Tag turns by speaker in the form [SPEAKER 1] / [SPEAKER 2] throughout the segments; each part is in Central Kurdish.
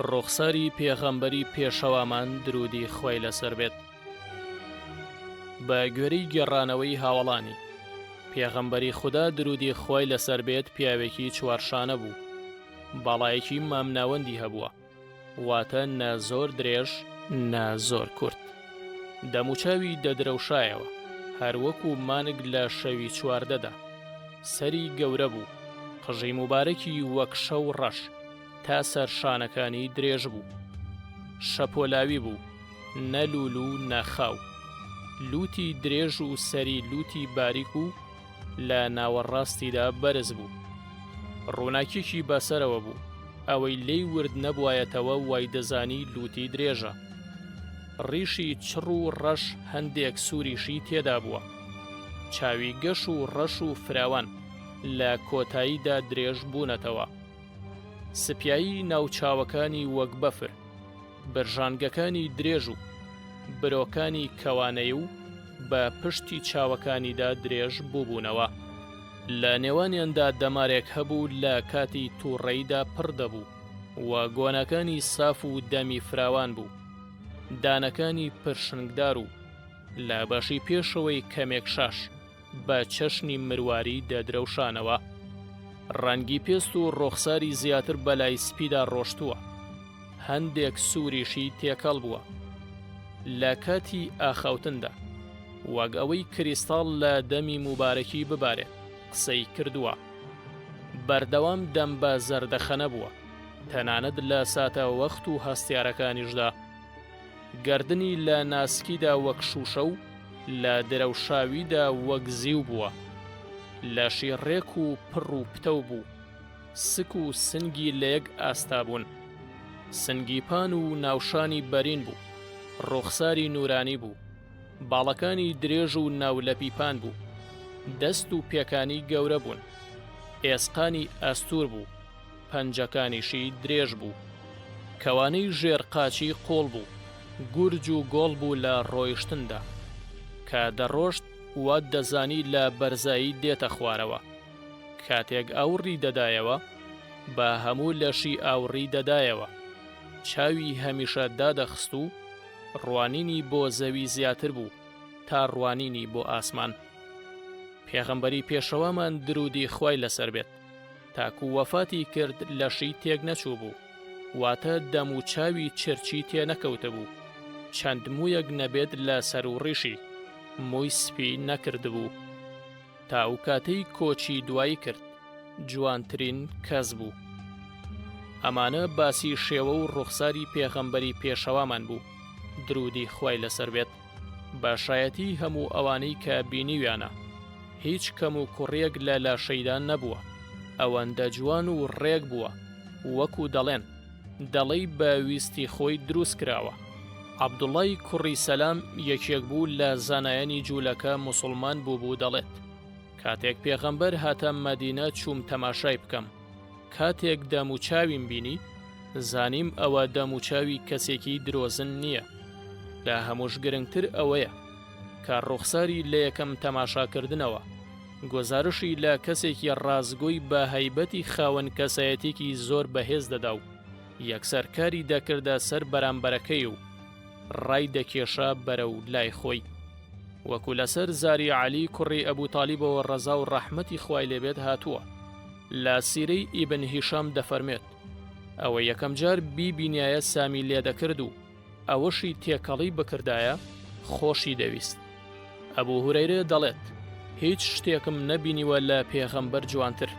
[SPEAKER 1] ڕوخساری پێغەمبەری پێشەوامان درودی خوای لەسەر بێت. بە گوێرەی گێڕانەوەی هاوەڵانی، پێغەمبەری خودا درودی خوای لەسەر بێت پیاوێکی چوارشانە بوو، باڵایەکی مامناوەندی هەبووە، واتە نە زۆر درێژ نە زۆر کورت. دەموچاوی دەدرەوشایەوە، هەروەکو مانگ لە شەوی چواردەدا. سەری گەورە بوو، قژی موبارەکی وەک شەو ڕەش، تا سەر شانەکانی درێژ بوو. شەپۆلاوی بوو، نە لوول و نە خاو. لووتی درێژ و سەری لووتی باریک و لە ناوەڕاستیدا بەرز بوو. ڕووناکیی بەسەرەوە بوو، ئەوەی لێی ورد نەبوایەتەوە وایدەزانی لووتی درێژە. ڕیشی چڕ و ڕەش هەندێک سووریشی تێدا بووە. چاوی گەش و ڕەش و فراوان، لە کۆتاییدا درێژ بوونەتەوە. سپیایی ناو چاوەکانی وەک بەفر، برژانگەکانی درێژ و برۆکانی کەوانەی و بە پشتی چاوەکانیدا درێژ بووبوونەوە. لە نێوانیاندا دەمارێک هەبوو لە کاتی تووڕەییدا پڕ دەبوو و گۆنەکانی ساف و دەمی فراوان بوو. دانەکانی پرشنگدار و لە بەشی پێشەوەی کەمێک شاش. بە چەشنی مرواری دەدرەوشانەوە. ڕەنگی پێست و ڕۆخساری زیاتر بەلای سپیدا ڕۆشتووە، هەندێک سووریشی تێکەڵ بووە. لە کاتی ئاخاوتندا، وەک ئەوەی کریستاڵ لە دەمی موبارەکی ببارێت، قسەی کردووە. بەردەوام دەم بە زەردەخەنە بووە، تەنانەت لە ساتەوەخت و هەستیارەکانیشدا. گەردنی لە ناسکیدا وەک شووشە و لە درەوشاویدا وەک زیو بووە. لەشی ڕێک و پڕ و پتەو بوو. سک و سنگی لە یەک ئاستا بوون. سنگی پان و ناوشانی بەرین بوو. ڕوخساری نوورانی بوو. باڵەکانی درێژ و ناولەپی پان بوو. دەست و پێکانی گەورە بوون. ئێسقانی ئەستوور بوو. پەنجەکانیشی درێژ بوو. کەوانەی ژێر قاچی قوڵ بوو، گورج و گۆڵ بوو لە ڕۆیشتندا. کە دەڕۆشت وات دەزانی لە بەرزایی دێتە خوارەوە. کاتێک ئاوڕی دەدایەوە، بە هەموو لەشی ئاوڕی دەدایەوە. چاوی هەمیشە دادەخست و ڕوانینی بۆ زەوی زیاتر بوو تا ڕوانینی بۆ ئاسمان. پێغەمبەری پێشەوامان درودی خوای لەسەر بێت. تاکو وەفاتی کرد لەشی تێک نەچووبوو، واتە دەم و چاوی چرچی تێ نەکەوتبوو، چەند موویەک نەبێت لە سەر و ڕیشی، مووی سپی نەکردبوو. تا ئەو کاتەی کۆچی دوایی کرد، جوانترین کەس بوو. ئەمانە باسی شێوە و ڕوخساری پێغەمبەری پێشەوامان بوو، دروودی خوای لەسەر بێت. بە شایەتی هەموو ئەوانەی کە بینیویانە، هیچ کەم و کوڕیەک لە لاشەیدا نەبووە، ئەوەندە جوان و ڕێک بووە، وەکو دەڵێن، دەڵێی بە ویستی خۆی دروست کراوە. عەبدوڵای کوڕی سەلام یەکێک بوو لە زانایانی جوولەکە موسوڵمان بووبوو دەڵێت، کاتێک پێغەمبەر هاتە مەدینە چووم تەماشای بکەم، کاتێک دەموچاویم بینی، زانیم ئەوە دەموچاوی کەسێکی درۆزن نییە. لە هەمووش گرنگتر ئەوەیە، کە ڕوخساری لە یەکەم تەماشاکردنەوە، گوزارشی لە کەسێکی ڕاستگۆی بە هەیبەتی خاوەن کەسایەتیەکی زۆر بەهێز دەدا و یەکسەر کاری دەکردە سەر بەرامبەرەکەی و ڕای دەکێشا بەرەو لای خۆی. وەکو لەسەر زاری عەلی کوڕی ئەبو تالیبەوە ڕەزا و ڕەحمەتی خوای لێبێت هاتووە لە سیرەی ئیبن هیشام دەفەرموێت، ئەوە یەکەم جار بیبینیایە سامی لێدەکرد و ئەوەشی تێکەڵی بکردایە خۆشی دەویست. ئەبو هورەیرە دەڵێت، هیچ شتێکم نەبینیوە لە پێغەمبەر جوانتر،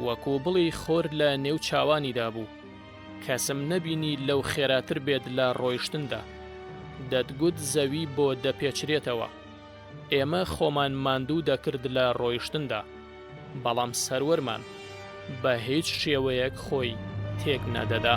[SPEAKER 1] وەکو بڵێی خۆر لە نێو چاوانیدا بوو، کەسم نەبینی لەو خێراتر بێت لە ڕۆیشتندا، دەتگوت زەوی بۆ دەپێچرێتەوە، ئێمە خۆمان ماندوو دەکرد لە ڕۆیشتندا، بەڵام سەروەرمان بە هیچ شێوەیەک خۆی تێک نەدەدا.